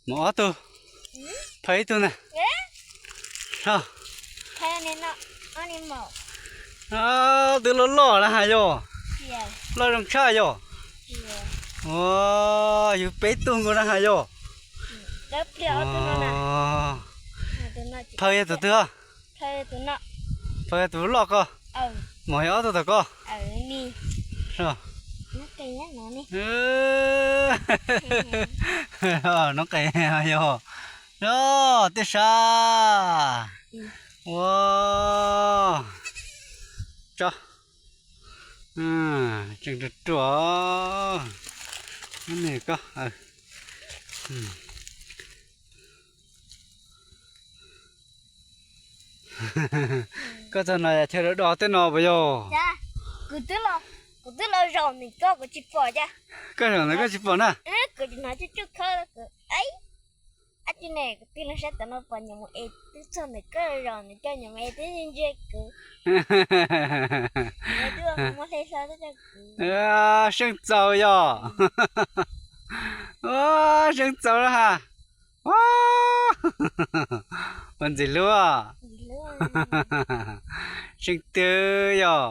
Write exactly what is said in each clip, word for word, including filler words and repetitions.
Mus ob tug, phawj ib tug na. Ho, twb loj loj na has yog. Loj zoo tshaj yog. Ua, yug peb tug nkaus na has yog. Phawj yog tus twg? Phawj yog tus loj ko. Mos yog ob tug tom ko. Noob qes yog. Tiaj sab. Ua, tso, tseem ruam ruam. Neb ko, koj txog no yog chaw do do tej no puas yog? Kuv twb los zaum ntawm koj kuv tsis pom cas. Koj zaum ntawm koj tsis pom na. Kuv tsis hnov tsuj tsuj khawb kuv, ab tsi ne, kuv twb los saib tom no pom nyuam mus es, twb txog ntawm koj zaum ntawm koj nyuam mus es twb ntsia kuv. Twb ua muab hle hlo twb rau kuv. Seej txaus yog. Seej txaus na has. Ua ntxim hlub. Seej twg yog?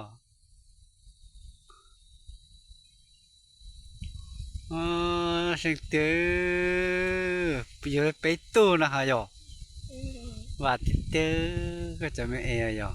Seej twg, yug peb tug no has yog. Vam tiag tiag koj cov me es yog.